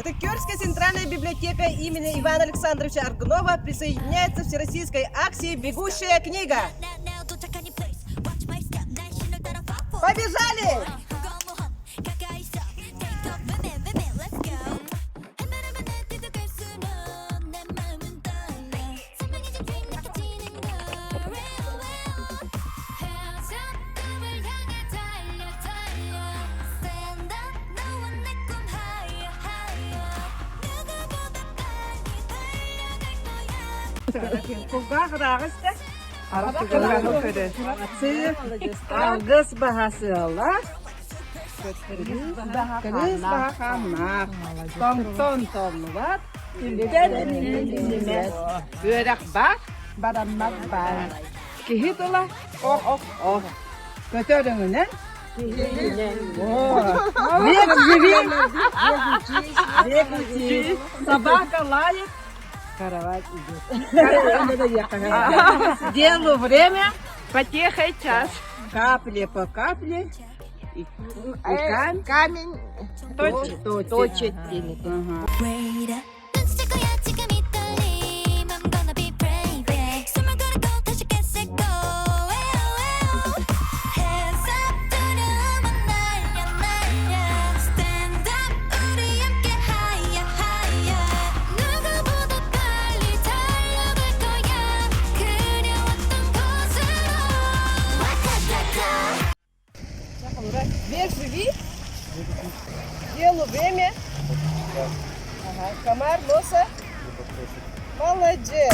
Ытык-Күөлская центральная библиотека имени Ивана Александровича Аргунова присоединяется к всероссийской акции «Бегущая книга». Побежали! Кулгаах ырааҕы истэ. Алгыс баһа сыала, кырыыс баһа хааннаах, тоҥтон толлубат, Үлтэн иҥнибэт, үөрэх баар, бараммат баар. Киһи тыла ох-ох-ох, көтөр өҥүнэн Век живи, век учи, собака лает, каравай идет. Делу время, Потехой час. Капля по капле, и камень точит. Век живи, делу время. Ага, комар носа. Молодец.